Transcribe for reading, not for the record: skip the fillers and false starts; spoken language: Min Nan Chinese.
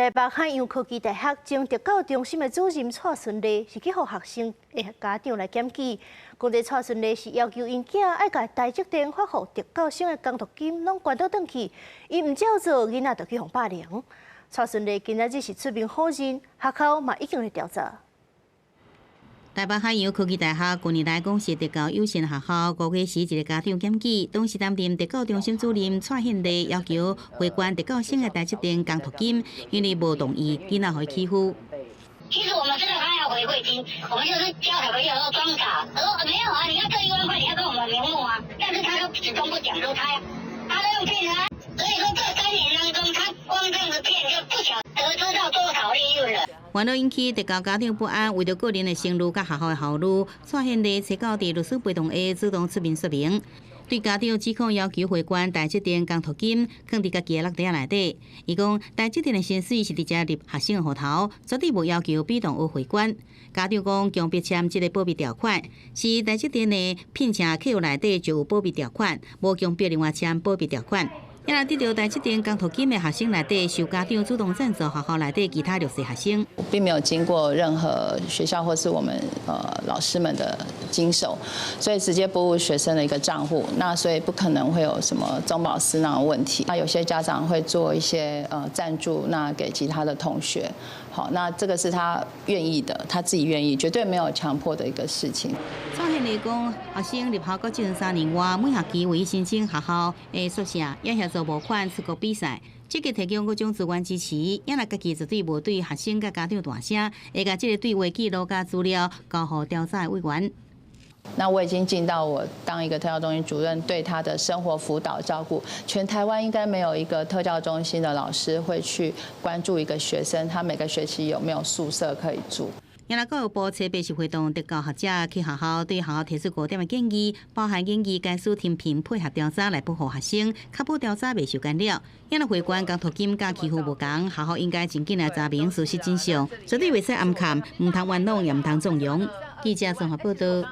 台北海洋科技大學前特教中心的主任蔡順麗是去予學生的家長來檢舉，講這蔡順麗是要求𪜶囝愛共台積電發予特教生的工讀金攏捐倒轉去，伊毋照做，囡仔就去予霸凌。蔡順麗今仔日是出面否認，學校嘛已經咧調查。台北海洋科技大學近年來講是特教友善學校，5月時一个家長檢舉，當時擔任特教中心主任蔡獻麗要求匯捐特教生的台積電工讀金，因為無同意，囡仔予伊欺負。其實我們知道他要回饋金，我們就是教小朋友說裝傻，他說沒有啊，你要這1萬塊，你要跟我們名目啊，但是他都始終不講說他都用騙啊，所以說這3年當中，他光這樣子騙就不曉得知道多少利潤了。煩惱引起特教家長不安，為著個人的聲譽佮學校的效率，蔡獻麗揣到佇律師陪同下主動出面說明，對家長指控要求匯捐台積電工讀金，囥佇家己的落袋仔內底。伊講台積電的薪水是直接入學生的戶頭，絕對無要求比同學匯捐。家長講強迫簽這个保密條款，是台積電的聘請契約內底就有保密條款，無強迫另外簽保密條款。也若得著台積電工讀金的學生內底，受家長主動贊助學校內底其他弱勢學生，並沒有經過任何學校或是我們老師們的經手，所以直接撥入學生的一個賬戶，那所以不可能會有什麼中飽私囊的問題。那有些家長會做一些贊助，那給其他的同學，好，那這個是他願意的，他自己願意，絕對沒有強迫的一個事情。蔡獻麗講，學生入校到這陣3年外，每學期為申請學校的宿舍，也協助募款出國比賽，積極提供各種資源支持。也若家己絕對無對學生佮家長大聲，會共這个對話記錄佮資料交予調查的委員。那我已經盡到我當一個特教中心主任對他的生活輔導照顧，全台灣應該沒有一個特教中心的老師會去關注一個學生，他每個學期有沒有宿舍可以住。也若教育部初八是會同特教學者去學校對學校提出五點的建議，包含建議該師停評配合調查來保護學生，確保調查袂受干擾。也若匯捐工讀金佮欺負無仝，學校應該真緊來查明事實真相，絕對袂使掩崁，毋通冤枉，也毋通縱容。記者綜合報道。